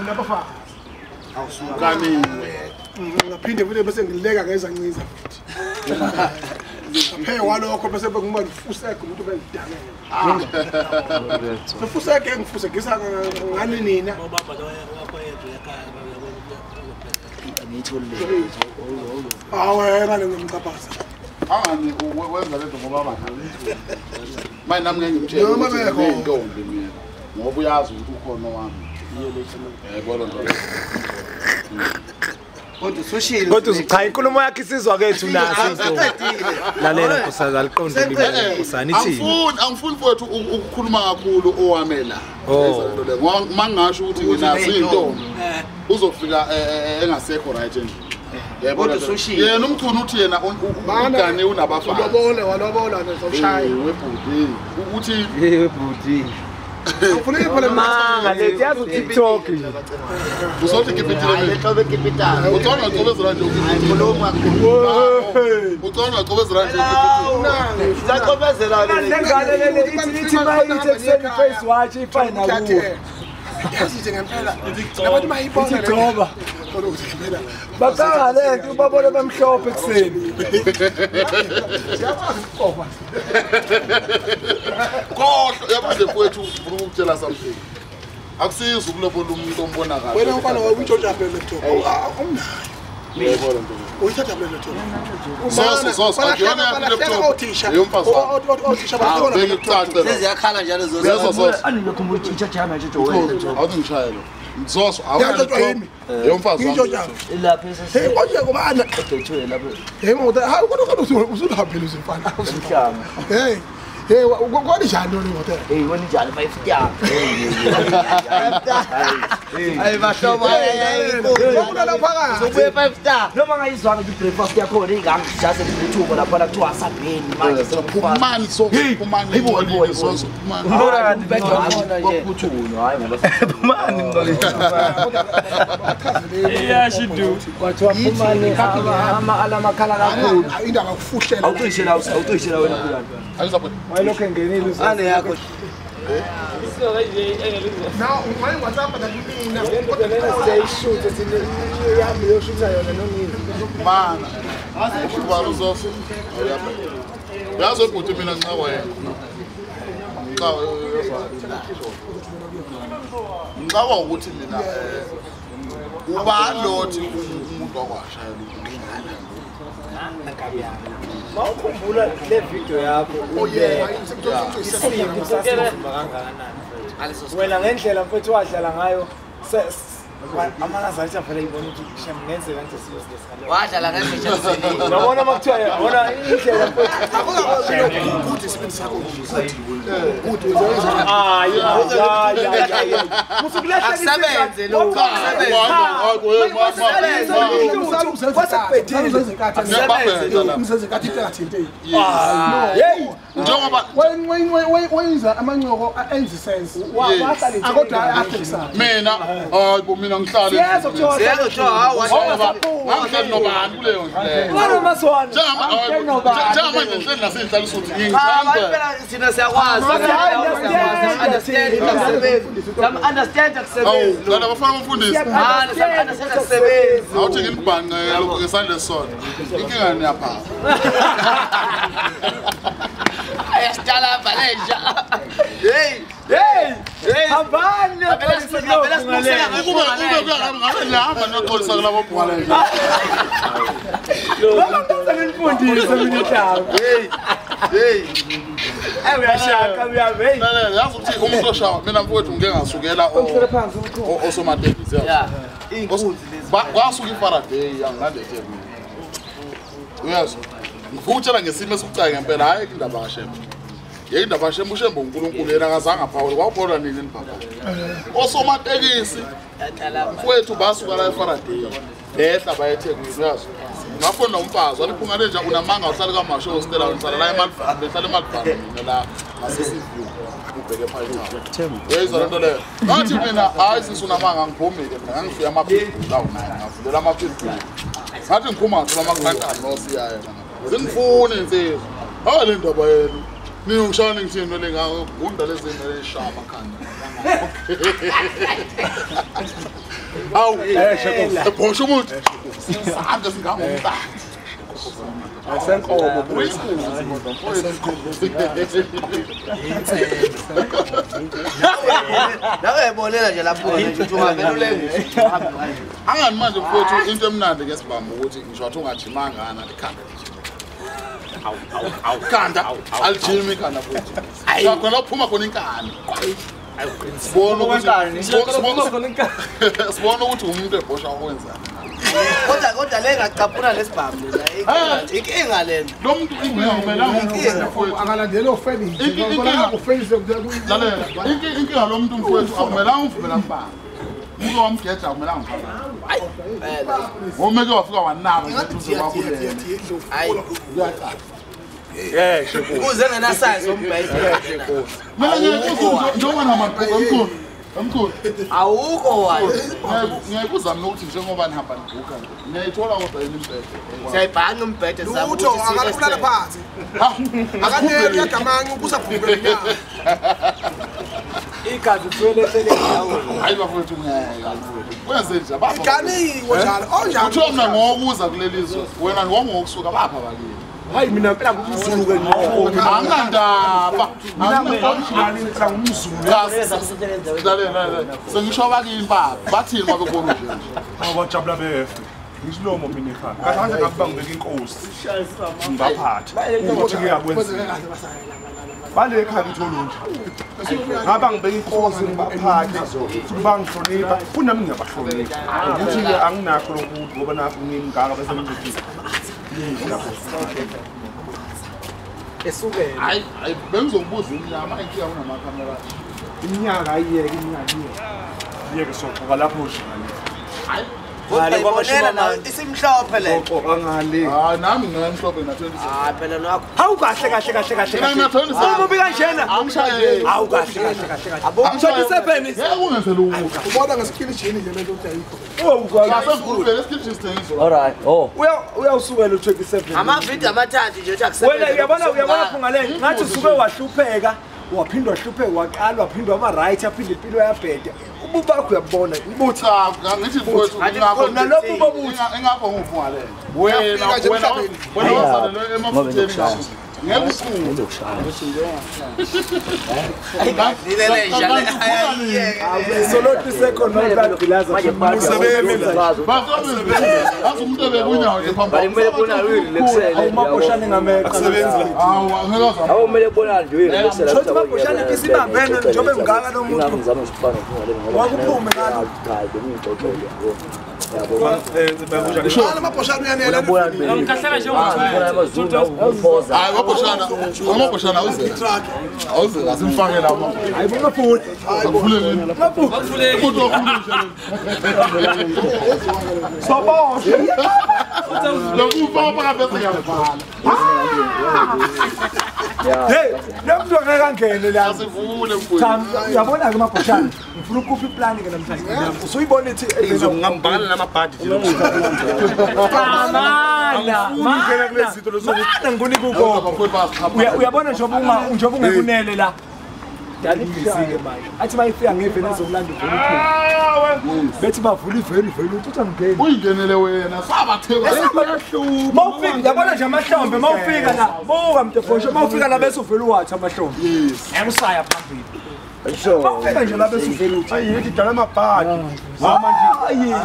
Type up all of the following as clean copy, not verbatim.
Nabafazi. Awusuganiwe. Ngaphinde futhi bese ngileka ngezanciza futhi. Ngaphe walokho bese benguma ngifuseke umuntu bengidakela. Ngifuseke ngifusegisa ngani nina? Ubaba lo wakho yedwa ekhaya ngiyithole. Awe ngale ngimxaphaza. Angani wenza lento ngoba baba. Manje nami ngeke ngimtshele ukuthi nginentombi mina. Ngoba uyazi ukuthi ukhona wami. Yebo lo. Kodwa usushilo. Kodwa cha inkulumo yakhe isizwa kethu naso intombi. Lalela nkosazana aliqonde ulimi nkosana ithini. Angifuni mfowethu ukukhuluma kakhulu owame la. Ngoba mangasho ukuthi nginazo intombi. Uzofika engasekho right nje. Yebo yena umchunu uthi yena ugane unabafazi. Ulobole walobola nozoshaya. Webhuti uthi webhuti. Ufuna iphela manga le yazi TikTok. Usothi kipitile mina. Hlobe kipitana. Ucona ucobezela nje ukhuluma. Ucona ucobezela nje. Sacobezela le. Lengane le ithi mayithi ekuseni face watch ifana kuwe. Yazi nje ngempela. Nabantu bayibona le. Bacanga lento ubabone bemhlophe ekuseni. Siyakwazi ukuqoba. Kodwa yabantu mfowethu ufuna ukutshela something. Akusizi ukulobola umuntu ombona kahle. Wena ufana wawuntshontsha le laptop. Awunayo. Yebo lento. Uyithatha le laptop. Soso akuyona laptop. Othisha. Othisha bakhona. Seziyakhala njalo zozo. Anilokhumbula ukuthi yami nje wena. Awuthi ngishaye lo. Zoso awunalaptop. Yomfazi wami. Lapha esese. Hey konje kubana. Egethwe lapha. Hey ngoba hayi kodwa usuhambile uzimfana. Umhlanga. Hey. Hey kwani njani lo hotel? Hey wena njani 5 star. Hayi bahlobo hayi. Uzokulala phakathi. Uzobuye 5 star. Noma ngayizwanga ukuthi breakfast yakho ingangijase lethuba lapha kuthiwa asabheni manje phumani so phumani so phumani. Kwaphuthunywa hayi ngoba phumani mngcwele. Yeah she do. Kwathiwa phumani ama alamakhala kakhulu. Indaba kufuhlela. Awucishe la awucishe la wena phumani. Ayizapho. Wayelokhu engenile uzo. Ane yakho. Now why WhatsApp na mina? Lento lena siyayishutha sine yami yoshutha yona nonini. Mana. Ubaba uzofa. Yazi ubhuti mina ngincakwa yena. Ngicabanga ukuthi mina uba lothi umuntu wakwashayela mawukhumbula le video yakho isimo sasinzima kangakanani wena ngendlela mfethu wadlala ngayo amanazarithi avele ibona ukuthi shem ngenzeka nje siyosilesikhalo wadlala ngendlela senini uyabona makuthiwa yabona indlela mfethu akukakuthi isibindi sakho good wenza hayi hayi musukulahla akusebenze lo akusebenze njengoba wenza amancoko enze sense kodwa ahlekisana mina hayi bo mina ngihlale siyezwa kuthiwa ngihlale nobani kuleyo ndlela wena maswana njengamanje ngihleli nasenhlala usuthi ngingithanda thina siyakwazi understand akusebenzi lana bafana bamfundisi understand akusebenzi awuthi nginibhanqe lokhu ngesandla esisodwa inkinga niyaphapha ayasitalabha lenja hey hey hey hambani kube ngabe nihamba niyoxolisa kulabo bhungane nje baba ngicela nifundise mina inhlaba hey hey uyashaka uyabe hey yazi ukuthi umuntu oshawa mina mfowethu ngike ngasukela osomatekisi yazi inkunzi lezi kwasuka iFaraday angilande eThekwini uyazwa ngifuna ukutshela ngesimo esibucayi ngempela hhayi indaba kaShembe yeke indaba kaShembe uShembe uNkulunkulu yena akazange aphawule kwaphawula nini nibhaba osomatekisi mfowethu basuka la eFaraday behla baye eThekwini uyazwa ngafona umfazi waliphungane nje unamanga uhlale kaMasho hostela ngihlala la eMalvani behlala eMalvani mina la ngasesiview ubheke ePhayitown uyayizwa lento leyo ngathi mina hayi sisi unamanga ngiphumile mina ngangifika amaphilisi lawo naye ngavulela amaphilisi ngathi ngiphuma ngathola amakhantani nosiyayo zingifuni insizwa hayi le ndaba yenu ningishaya ningithini le ngagunda lezi zinto leshaya amakhanda Awu, ebhosha umuntu. Sisanda singangomntana. Asenkomo nawe yibonela nje lapho nje ukuthi ungavele ulengise. Angani manje mfowethu into emnandi ke sibamba ukuthi ngisho wathi ungajimangana ikhanda nje. Awu khanda alijimi ikhanda futhi. Khona uphuma khona inkani. Sibona ukuthi sibona ukuthi umuntu ebhosha okwenzani. Kodwa le ngacaphuna lesibhamu lena inkinga lena. Lo muntu inkinga mfowethu akalandeli ofenisi. Inkinga ofenisi lalela. Inkinga lo muntu mfowethu akumelanga umvumela kubaba. Umuntu wamgeja akumelanga umvumela. Hayi. Ngomeke wafika wanaba nje uze wakulele. Hayi. Uyacaca. Kuze ngenasayizi umbhede. Mina ngiyekuza njengoba namabhuku omkhulu. Omkhulu. Awukho wena. Ngiyakuzama ukuthi njengoba nihamba nibhuka nje. Ngiyayithola kodwa yini imbhede. Siyayibhanga umbhede sami. Lutho akalulala phansi. Akaneli yagamanxa ubusabhubhe nyawo. Igazi uthwele ehlele Hayi bafowethu ngeke. Kwenze nje bapha. Iganiwe njalo. Onjani? Kuthiwa mina ngokuza kuleli zwe. Wena ngokusuka bapha bakini. Hayi mina phela ngumZulu ke nokho. Anginandaba. Mina ngumZulu ngumZulu. Lalela. Sengisho abakini baba. Bathini babebona nje. Abajabula befe. Ngisilomo mina ekhaya. Kahle kahle ngabe ngibeka inkosi. Ngibaphathe. Ukuthi ngiyakwenza. Bale ekhaya ngithola nje. Ngaba ngibeka inkosi ngibaphathe. Futhi bangihlonipha. Futhi nami ngiyabahlonipha. Ukuthi ke anginakho lokhu ngoba nakho ngimngaka bese ngizothi. Esukela. Hayi, bengizokubuza inyama inkinga kunamakhamera. Iminyaka ayiyeke iminyaka iyeke. Yeke soxoxa lapho nje. Hayi. Kodwa nayo isimhlophe le. Xoxa ngale. Hayi nami ngimhlophe na 27. Hayi phela nakho. Hawu kahle kahle kahle kahle. Mina 27. Umubi kanjena. Angishayeli. Hawu kahle kahle kahle kahle. 27. Ngeke ungenze lutho. Ubona ngesikilishini nje lento ukuthi ayikho. Oh kahle. Sengivele esikilishini sithengiswa. All right. Oh. Uyawusukela u27. Amavidiyo amathathu nje uthi akusebenza. Wena uyabona phungaleni ngathi usuke wahlupheka. Waphindwa wahlupheka waqala waphindwa ama right aphinda impilo yabheda. Ububakho uyabona ubuthi ngithi mfowethu nalokhu bobuthi ingakho ngivuka wena wena wazalelwe emafutheni ngeke usuke Lele nje solothi second manje usebenza bazobe umuntu ebekunyawo nje phambili kumele kubonakale uyi-relaxele awumabhoshane ngamehlo akusebenzi hawu angeke azame awu kumele kubonakale nje uyi-relaxele Shothi mabhoshane isibambene njengoba emngaka lo muntu wakuphume ngalo cha bengixoxele yabo Shana mabhoshane uyanela. Ngikahlela njengoba hayi mabhoshana amabhoshana awuze awuze asimfake lapha hayi ungafuni akuvuleni Akuvuleki. umuntu wakhuluma nje soboshwe lokufa phakathi bese ngiyavala hey lo muntu angeke angene la asivule mfowethu cha uyabona ke mabhoshane ngifuna ukupha iplani ke namhlanje usuyibona ithi ngizongambala namabhadi nje mana ungena kulezi zinto lezo mana ngikunika ukopha uyabona njengoba njengoba ungekunele la dala ibhizi-ke manje athi bayifika ngeveni ezokulanda uvele uphume bethi bavula iveni ivele uthi angingeni uyingenele wena sabatheka mawufika uyabona nje amahlombe mawufika la buka mntefosho mawufika la bese uvele uwathi amahlombe ngeke usaya phambili mawufika nje la bese uvele uthi ayi yithi dala amabhadi manje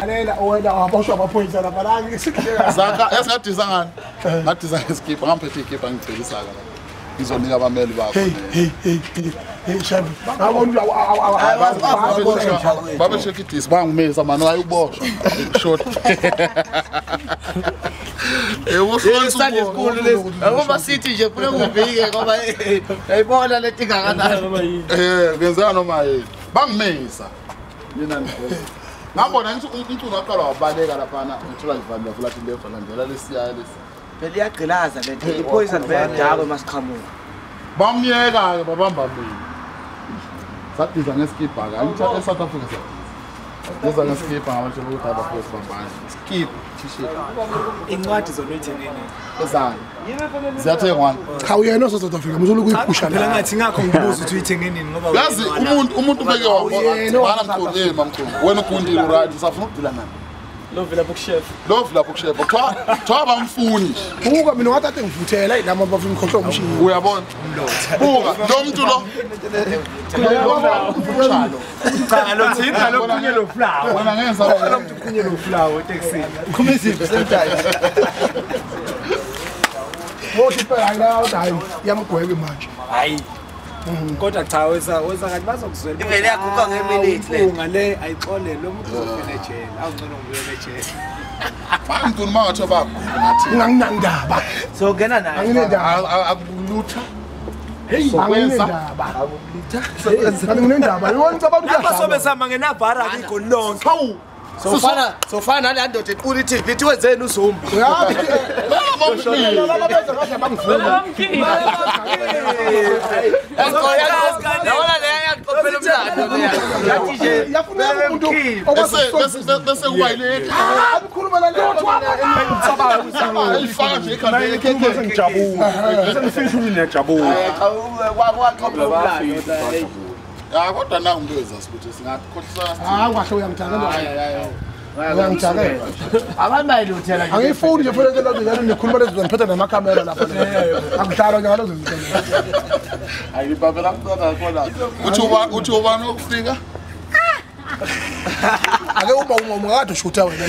Lalela wena waboshwa amaphoyisa lapha la ngisikhleka. Zaka yasingadisa ngani ngadisa ngesikipha ngamphethe ikipa ngibhekisa ka ngizonika abameli bakho Hey hey hey hey Shabi. Ngabona babe check idisi bangimisa mani wayuboshwa short Isandla esikhulu lesi. Ngoba sithi nje funa ukuvike ngoba uyayibona lento ingakanani. Kuyenzeka noma yini bangimisa mina nje ngabona ngithi umculo waqala wabaleka laphana ngithola ngivalile futhi left landela lesiya lesi Phela iyagqilaza lento. Iphoyisa libeyadakwe masiqhamuka. Bamyeka ke babamba mina. Sadiza ngesikibha ke angithathe eSouth Africa sadiza. Ngeza ngeskipa ngabantu ukuthi abafowethu bambane. Skip t-shirt. Incwadi zona uyithengene. Ezani. Ziyathengwa. Cha uyena oSouth Africa muzolo kuyiphusha la. Phela ngathi ngakho ngibuza ukuthi uyithenge nini ngoba yazi umuntu ubeke wabona mkhulu eh mamkhulu. Wena ugundile right usafuna ukudila nami. Love lapho kuchef. Love lapho kuchef. Kuthiwa bamfuni. Buka mina ngathathe ngivuthela ilama bafuna ngikhohlwa umshini. Uyabona? Buka lo muntu lo. Cha lo thina lo kunye lo flower. Wena ngenza lo muntu kunye lo flower taxi. Khuma iziphi same. Wothi phela ayila hayi yamgwebe manje. Hayi. Kodwa cha wesa kanti bazokuzwela. Ivele yaguqa ngeminute le. Unga le ayixole lo muntu uzofela ejele. Awungcono ngibuyele ejele. Bantu noma ngathi baguqa ngathi. Nginganginandaba. So ngena naye. Anginendaba akulutha. Hey, anginendaba. Akulutha. Anginendaba. Yona ngicabanga ukuthi lapha sobe sihamba ngenavara igoli lonke. Hawu. Sofana nale ndoda equla i-TV ithi wenzeni uZuma. Uyazi. Laba benza kahle bangifuna. Yabona le yaqophela umlando leya. Yathi nje yafuneka umuntu bese kuba ile. Akhuluma la le elifaka nje ekhanda ekhekhe ngijabula. Bese ngifisha unejabula. Waqophela umlando. Ya kodwa na umuntu wezasi ukuthi singakhohlisana. Hayi kahle uyangithanda. Uyangithanda. Abantu bayiluthela nje. Angifuni nje futhi lento njalo nikhuluma lezo ngiphethe namakhamera lapha. Akudlalwa nje ngalezo zinto. Hayi baba la mntwana khona. Uthi ubani okufika? Ake uba ungakade ushutha wena.